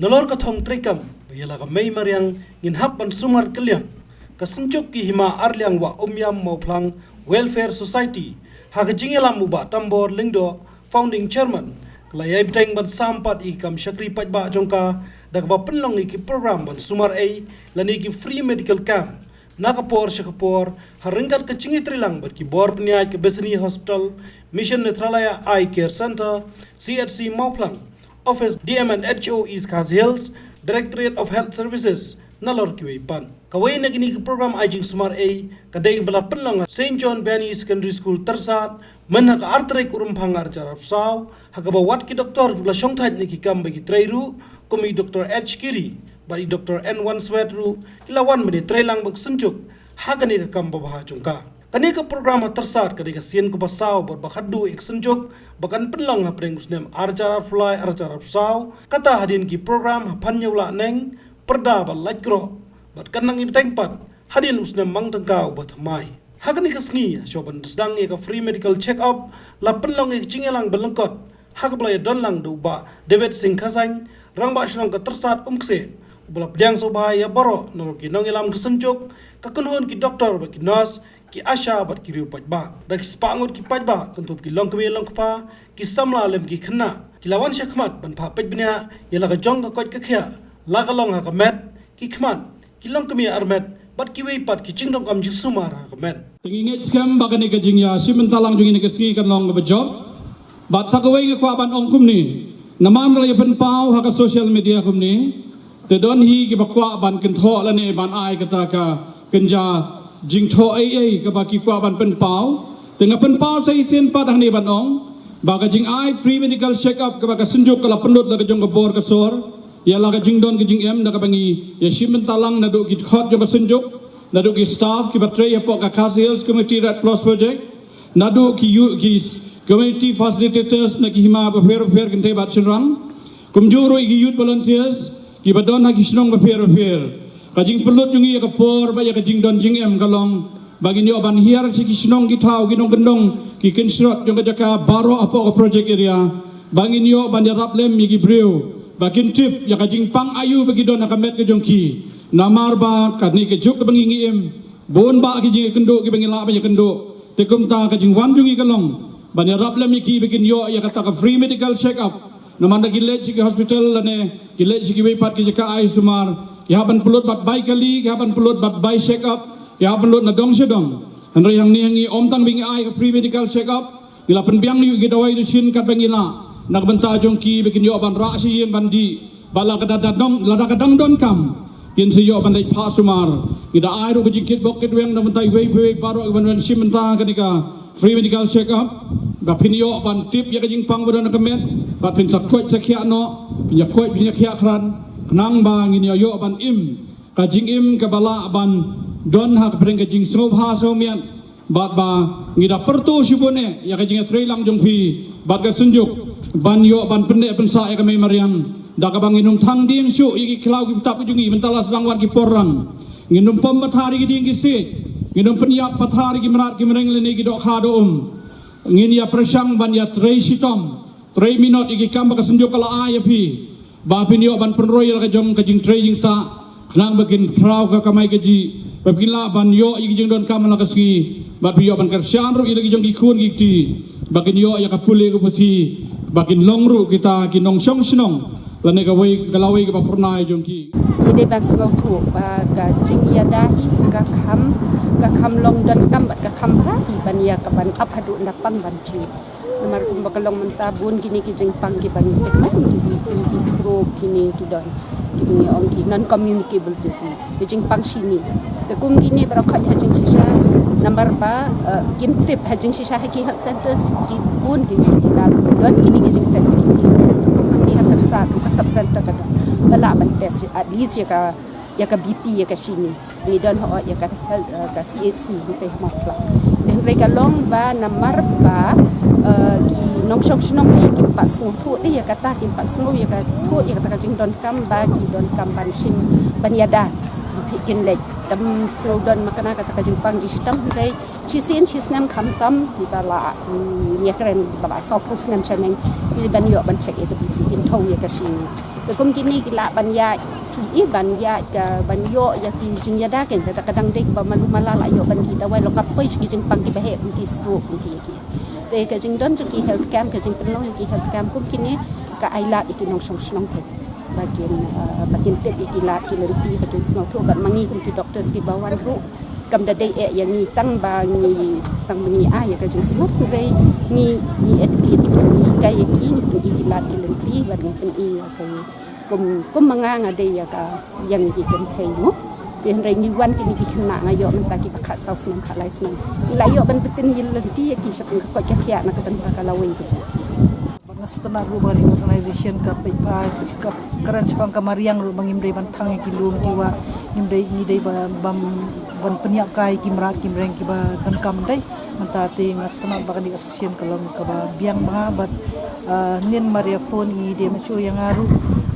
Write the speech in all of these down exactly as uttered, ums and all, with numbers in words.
Nalor ka thong treikam ba ïa la ka mei mariang ngin hap ban sumar kylliang, ka Synjuk ki Hima Arliang Wah Umïam Mawphlang Welfare Society, ha ka jingïalam u Bah Tambor Lyngdoh, Founding Chairman, ka la ïai bteng ban sam pat ïa ki kam shakri paidbah jong ka da kaba pynlong ïa ki program ban sumar ei lane ki free medical camp na ka por sha ka por, ha ryngkat ka jingïatreilang bad ki bor pynïaid ka Bethany Hospital, Mission Nethralaya Eye Care Centre, C H C Mawphlang, Office D M and H O East Khasi Hills, Directorate of Health Services, nalor kiwei pat. Kawei na kine ki program ai jingsumar ei ka dei ba la pynlong ha Saint John Vianney Secondary School Tyrsad, myn ha ka ar tarik u Rymphang arhajar arphew saw, ha kaba wat ki doktor kiba la shongthait na ki kam ba ki trei ruh, kum i Doktor H Kiri bad i Doktor N Wanswet ruh, ki la wan ban ïatreilang bad ka Synjuk ha kane ka kam babha jong ka. Kane ka program ha Tyrsad ka dei ka sien kaba saw bad ba khatduh ïa ka Synjuk ba kan pynlong hapdeng u snem arhajar arphew lai arhajar arphew saw, kata hadien ki program ha Phanñiewlahneng, Pyrda bad Laitkroh, bad kan nang ïa bteng pat hadien u snem Mangtyngka uba thymmai. Ha kane ka sngi, ha shwa ban sdang ïa ka free medical check-up, la pynlong ïa ka jingïalang ba lyngkot ha kaba la ïadon lang da u Bah David Singh Khasain, Rangbah Shnong ka Tyrsad Umkse, uba la pdiang sngewbha ïa baroh nalor ki nongïalam ka Synjuk, ka kynhun ki doktor bad ki nurse, ki ASHA bad ki riew paidbah. Da ki spah ngut ki paidbah, kynthup ki longkmie longkpa, ki samla lem ki khynnah, ki la wan shakhmat ban phah peit bniah ïa la ka jong ka koit ka khiah, la ka long ha ka met, ki khmat, ki longkmie armet bad kiwei pat ki jingdonkam jingsumar ha ka met. Te ngi ngeit skhem ba kane ka jingïashim bynta lang jong ngi ha kane ka sngi kan long kaba jop. Bad sa kawei nga kwah ban ong kumne, namar la ïa pynpaw ha ka social media kumne, te don hi kiba kwah ban kynthoh lane ban ai kata ka kynja jingthoh ei ei kaba ki kwah ban pynpaw. Te nga pynpaw sa shisien pat hangne ban ong ba ka jingai free medical check-up kaba ka Synjuk ka la pynlut da ka jong ka bor ka sor ïa la ka jingdon ka jingem da kaba ngi ïashim bynta lang naduh ki dkhot jong ka Synjuk, naduh ki staff kiba trei hapoh ka Khasi Hills Community Red Cross Project, naduh ki yu-, ki s-, community facilitators na ki hima bapher bapher kynthei bad shynrang, kumjuh ruh ïa ki youth volunteers kiba don ha ki shnong bapher bapher. Ka jingpynlut jong ngi ïa ka por bad ïa ka jingdon jingem ka long ba ngin ïoh ban hiar sha ki shnong ki thaw, ki nongkyndong, ki kynshrot jong ka jaka baroh hapoh ka project area, ba ngin ïoh ban ïarap lem ïa ki briew ba kin tip ïa ka jingpang aïu ba ki don ha ka met ka jong ki. Namar ba kane ka juk kaba ngi ngi im, bun bah ki jingïakynduh kiba ngi lah ban ïakynduh. Te kumta ka jingwan jong ngi ka long ban ïarap lem ïa ki ba kin ïoh ïa kata ka free medical check-up. Namar da ki leit sha ki hospital lane ki leit sha kiwei pat ki jaka ai sumar, ki hap ban pynlut bad bai kali, ki hap ban pynlut bad bai check-up, ki hap ban pynlut na dong sha dong. Hynrei hangne ha ngi ym tang ba ngi ai ka free medical check-up, ngi la pynbiang ïa ki dawai dashin katba ngi lah na ka bynta jong ki ba kin ïoh ban rah sha ïing ban dih bad lada ka dang don, lada ka dang don kam kin sa ïoh ban leit phah sumar. Ngi da ai ruh ka jingkitbok kitweng na ka bynta iwei pa iwei baroh kiba wan shim bynta kane ka free medical check-up, ba phin ïoh ban tip ïa ka jingpang ba don ha ka met, ba phin sa koit sa khiah noh, phin ïa koit phin ïa khiah khrat, khnang ba ngin ïa ïoh ban im ka jingim kaba lah ban don ha ka pdeng ka jingsngewbha sngewmiat. Bad ba ngi da pyrto shibun eh ïa ka jingïatreilang jong phi bad ka Synjuk ban ïoh ban pynneh pynsah ïa ka mei mariang da kaba ngin ym thang dien shuh ïa ki khlaw ki btap ki jong ngi mynta la sdang wan ki por rang. Ngin ym pom pathar ïa ki dieng ki siej, ngin ym pynïap pathar ïa ki mrad ki mreng lane ki dohkha dohum. Ngin ïa pyrshang ban ïatrei shitom, trei minot ïa ki kam ba ka Synjuk ka la ai ïa phi, ba phin ïoh ban pynroi ïa la ka jong ka jingtrei jingktah, khnang ba kin phraw ka kamai kajih, ba phin lah ban ïoh ïa ki jingdonkam ha la ka sngi, ba phin ïoh ban kyrshan ruh ïa la ki jong ki khun ki kti, ba kin ïoh ïa ka pule ka puthi, ba kin long ruh kita ki nongshong shnong lane kawei ka lawei kaba phyrnai jong ki. Ngi dei ban sngewthuh ba ka jingïada hi ka kham, ka kham long donkam bad ka kham bha hi ban ïa ka ban ap haduh na pang ban jied. Namar kumba ka long mynta bun kine ki jingpang kiba ngi tip, ki, ki, ki stroke kine ki don, kiba ngi ong ki non communicable disease, ki jingpang shini. Te kum kine baroh khoit ha jingshisha, namar ba, eh, kim tip ha jingshisha ha ki health centres, ki bun ki, ki la don kine ki jingtest ha ki health centre, kum hangne ha Tyrsad, ka sub centre ka don. Ba lah ban test at least ïa ka, ïa ka B P, ïa ka shini. Ngi don hok ïa ka health, eh, ka C H C hangtei ha Mawphlang. Te hynrei ka long ba namar ba, eh, ki nongshong shnong ne kim pat sngewthuh te ïa kata, kim pat sngew ïa ka thuh ïa kata ka jingdonkam ba ki donkam ban shim ban ïada. Ba phi kin leit tam sngew don ma kane kata ka jingpang jingshitom, hynrei shisien shisnem khamtam kiba la, mm, ïa kren kiba la sawphew snem shaneng, ki ban ïoh ban check ïa ka B P, kin thew ïa ka shini. Te kum kine ki lah ban ïaid, ki i ban ïaid ka ban ïoh ïa ki jingïada, kynta ka dang dei ba malu mala lah ïoh ban ki dawai, long ka poi sha ki jingpang kiba heh kum ki stroke kum ki ïa ki. Te ka jingdon jong ki health camp, ka jingpynlong ïa ki health camp kum kine ka ai lad ïa ki nongshong shnong ki ba kin, ah, ba kin tip ïa ki lad ki lynti, ba kin sngewthuh. Bad ma ngi kum ki doctors kiba wan ruh, kam da dei eh ïa ngi tang ba ngi, tang ba ngi ai ïa ka jingsngew, hynrei ngi, ngi educate ïa ki, ngi hikai ïa ki, ngi pyni ki lad ki lynti, bad ngi pyni ïa ka, kum, kum ma nga, nga dei ïa ka, ïa ngi ki kynthei mo. Te hynrei ngi wan kine ki khynnah, nga ïoh mynta kiba khatsaw snem, khatlai snem. Ngi la ïoh ban pyntip ïa lynti ïa ki shaphang ka koit ka khiah na ka bynta ka lawei ka jong ki. Nga sngewtynnat ruh ba ka organization ka peit ba ka kren shaphang ka mariang ruh ba ngim dei ban thang ïa ki lum ki wah, ngim dei, ngi dei ba, ban, ban pynïap kai ki mrad ki mreng kiba donkam dei. Mynta te nga sngewtynnat ba kane ka association ka long kaba biang bha bad, ah, nin Maria phone i dei ma shu ïa nga ruh,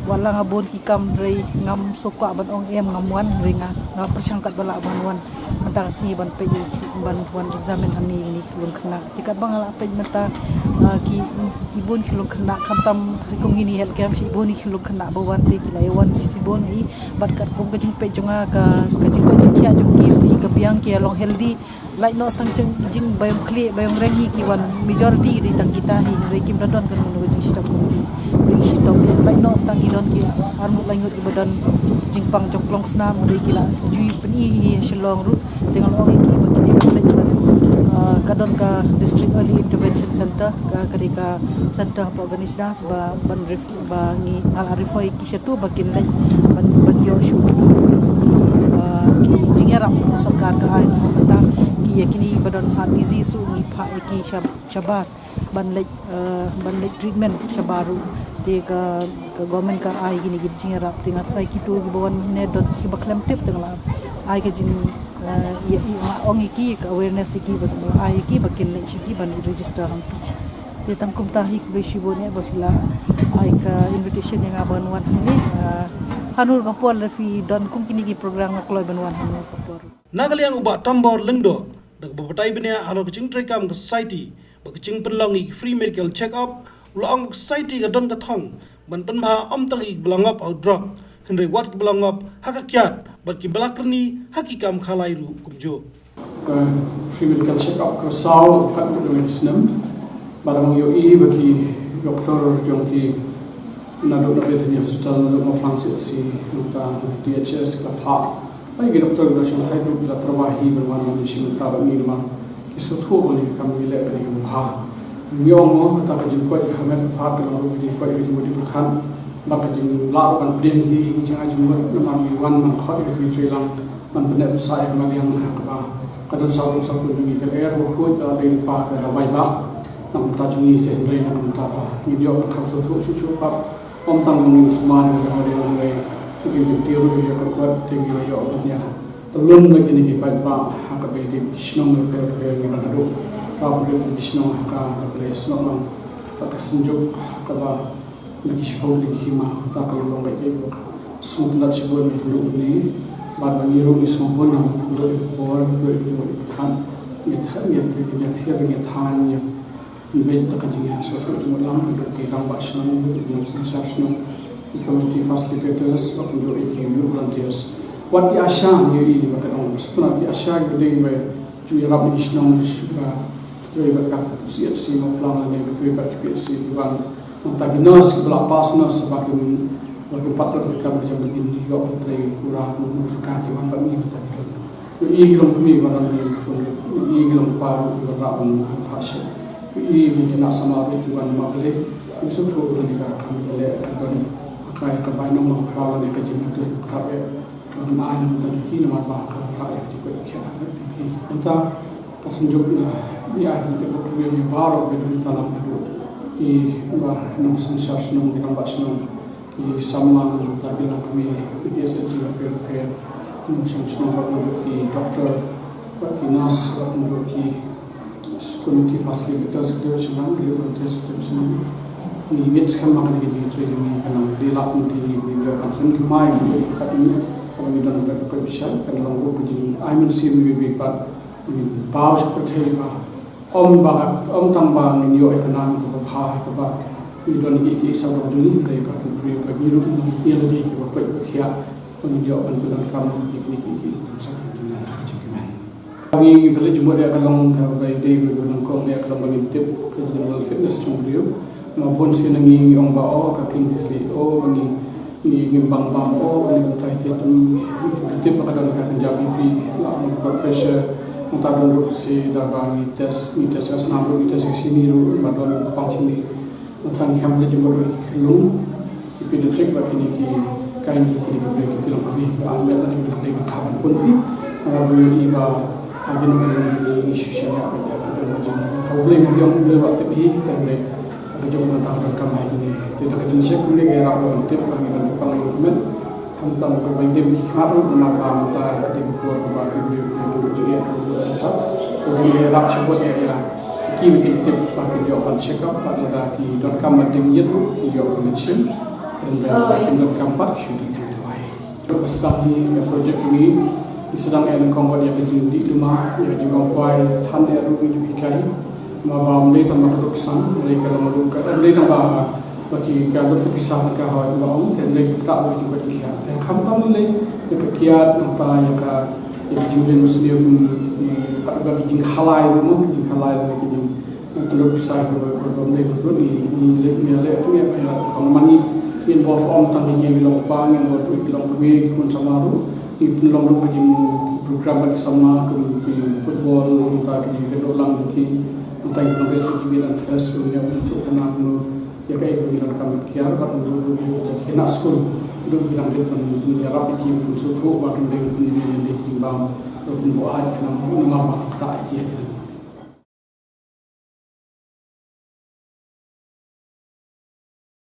wat la nga bun ki kam hynrei ngam sngewkwah ban ong em ngam wan, hynrei nga, nga pyrshang katba lah ban wan. Mynta ka sngi ban peit, ban wan examine hangne ïa kine ki lum khynnah. Te katba nga la peit mynta, ah, ki, ki bun ki lum khynnah, khamtam ha kum kine health camp shibun ki lum khynnah ba wan te ki la ïa wan shibun hi. Bad katkum ka jingpeit jong nga, ka, ka jingkoit jingkhiah jong ki, ka biang, ki ïa long healthy. Lait noh tang jing, jing ba ïong khlieh ba ïong reng hi ki wan, majority dei tang kita hi, hynrei kim da don kano kano ka jingshitom kum ki. Dei shitom, lait noh tang ki don ki arngut laingut kiba don jingpang jong klongsnam, hynrei ki la ju pyni hi ha Shillong ruh. Te nga la ong ïa ki ba ki dei ban leit ban, ah, ka don ka District Early Intervention Center, ka, ka dei ka center hapoh Ganesh Das ba ban ref-, ba ngi, nga la refer ïa ki shatu ba kin leit ban, ban ïoh shuh, ah, ki jingïarap sorkar ka ai. Mynta ki ïa kine ba don heart disease ruh ngi phah ïa ki shab-, shabar ban leit, ah, ban leit treatment shabar ruh. Te ka, ka government ka ai kine ki jingïarap. Te nga tharai kito kiba wan ne don kiba khlem tip, te nga la ai ka jing, ah, ïa, ïa, nga ong ïa ki, ka awareness ïa ki ba, ai ïa ki ba kin leit sha ki ban register hangtu. Te tang kumta hi, khublei shibun eh ba phi la ai ka invitation ïa nga ban wan hangne. Ah, hano ka por lada phi don kum kine ki program nga kloi ban wan hano ka por. Na ka liang u Bah Tambor Lyngdoh, da kaba batai bniah halor ka jingtreikam ka society bad ka jingpynlong ïa ki free medical check up, u la ong ba ka society ka don ka thong ban pynbha ym tang ïa kiba la ngop ha u drok, hynrei wat kiba la ngop ha ka kiad bad kiba la kyrni ha ki kam khalai ruh kumjuh. Ka free medical check up ka saw pat ka dei ka snem. Bad nga ïohi ba ki doktor jong ki naduh na Bethany Hospital, naduh na Francis C, nangta D H S ka phah. Ai ki doktor ki shong thai group ki la tyrwa hi ban wan ban ïashim bynta bad ngi namar ki sngewthuh ba kane ka kam ngi leh kane ka bha. Ngi ong mo kata ka jingkoit ka met ka phad ka long ruh ka jingkoit ka jingmut jingpyrkhat. Ba ka jinglah ban pdiang hi ka jingai jingmut namar ngi wan ban khot ïa ka jingtreilang ban pynneh pynsah ïa ka mariang ha kaba ka don sawdong sawkun jong ngi, ka lyer ba khuid ka dei lypa ka dawai ba. Na ka bynta jong ngi te hynrei na ka bynta ba ngin ïoh ban kham sngewthuh shuh shuh pat. Ym tang ba ngin sumar ïa ka mariang hynrei ngin kyntiew ruh ïa ka kot te ngi la ïoh ban ïa tylli na kine ki paidbah ha kaba ïadei bad ki shnong ruh, ruh ngi ban haduh ka pyrthei ki shnong ha ka, ka pyrthei shnong lang ka, ka Synjuk kaba na ki shiphew tylli ki hima. Kata ka long kaei kaei kaba sngewtynnat shibun ïa ngi ruh ne bad ba ngi ruh ngi sngewbha na ka por, ka por ka khan ngi tha, ngi tha, ngi tha, ngi tha, ngi Bad da ka jingïasngewthuh jingmut lang, da ki rangbah shnong, da ki nongshong shnong, ki community facilitators, bad kumjuh ïa ki youth volunteers. Wat ki ASHA, ngi ïohi ba ka dang sngewthuh ki ASHA kiba dei ba ju ïarap ïa ki shnong, ba kiwei bad ka C H C Mawphlang lane ba kiwei bad ki P H C ki wan. Nangta ki nurse kiba la pass nurse ba kin, ba kin pat don ki kam ka jong ba kin ïoh ban trei pura kumno ka ki wan bad ngi ba ki don. Ïohi ki longkmie ba wan, ïohi ki longpa ruh kiba rah ban phah shet. Ïohi ki khynnah samla ruh ki wan map lei. Ngi sngewthuh ba kane ka kam ka leh ka don ka, ka bainong ba khraw lane ka jingmut ka khraw eh. Ka ban ai na ka bynta jong ki namar ba ka rah ïa ka jingkoit jingkhiah jong ki. Kumta ka Synjuk na ngi ai ka jingkyrpad ïa baroh ki don bynta lang haduh ki ba nongsynshar shnong, ki rangbah shnong. Ki samla nangta ki longkmie, ki S H G bapher bapher, ki nongshong shnong bad kumjuh ki doktor bad ki nurse bad kumjuh ki community facilitators, ki dei shnong, ki volunteers, ki dei shnong. Ngi ngeit skhem ba kane ka jingtrei jong ngi kan nang dei lad lynti, ngi ïoh ban pynthymmai, ngi ïoh kat ngi, kaba ngi don bad ka bishar kan long ruh ka jingai mynsiem iwei iwei pat. Ngi paw sha ka pyrthei ba ym ba, ym tang ba ngin ïoh ïa ka nam kaba bha, kaba Ngi don ki ki sa dong jong ngi, dei ba ki briew ba ngi ruh ngi ïa lade ki ba koit ba khiah ba ngi ïoh ban pyndonkam ïa kine ki ki sa dong jong ngi. Ngi ngi pynleit jingmut ïa ka long ka ba dei ba long kong ïa ka long ba ngin tip ka general fitness jong briew. Ma bun sien ngi ngi ong ba o ka king ki o ba ngi ngi ngi bang bang o ba ngi tai te tum ngi tip ba ka don ka kynja B P la blood pressure. Ngi ta don ruh si da ba ngi test ngi test ka snam ruh ngi test ka sini ruh ba don pang sini. Tang kham le jingmut ruh ki lung ki pediatric ba kine ki kai ni kine ki briew ki long kmie ba an met na ki dang dei ba kha ban pun pi. Ba briew i ba ha kine ki long kine ki shisha ya ba ya ki dang jing ka u blei ma yong u blei ba tip hi tang le ka jong ban tang ka kam ha kine. Te da ka jingshek kmie ka rap ban tip ba ngi ban pang ïa ki met. Khamtam ka ba ïadei bad ki khmat ruh namar ba mynta ka dei ka por kaba ki briew ki briew ki ïa ka ruh mynta. Ka dei ka rap shapoh ïa ïa ki ba ki tip ba ki ïoh ban check up bad lada ki donkam ban deng ïit ruh ki ïoh ban shim. Hynrei lada kim donkam pat ki shu dih tang dawai. Ruh ka sdang hi ïa project kine ki sdang ïa nyngkong wat ïa ka jingdih duma ïa ka jingbam kwai than ïa ruh ngi ju hikai. Ma ba ym dei tang ba ka duk sang, ym dei ka long ruh ka, ym dei tang ba ba ki ka duk ka pisa ka hoi ba ong, te ym dei ka ba ki ba ki ha. Te khamtam lei ïa ka kiad nangta ïa ka ïa ka jingleh musliu kum ïa ka ba ki jingkhalai ruh mo, jingkhalai ruh ki jing ka duk pisa ka ba ba ym dei ka ruh ni ni leh ni leh tu ïa ka ïa ka man ni involve ong tang ki long pa, involve ki long kmie, ki khun samla ruh. Ngi pynlong ruh ka jingprogram bad ki samla kum ki football nangta ki jingkyndoh lang ki nangta ki pynlong ka S C G B Land Fest kum ïa ka jingkyndoh lang ïa ka ïa ka jingkyndoh lang kiar bad ruh ruh ïa ka jingkyndoh skul ruh ki dang rit ban ïarap ïa ki ban sngewthuh ba kan dei ban dei ki jingbam ruh pynbha ïa ki nang ruh namar ba ka ta ïa ki.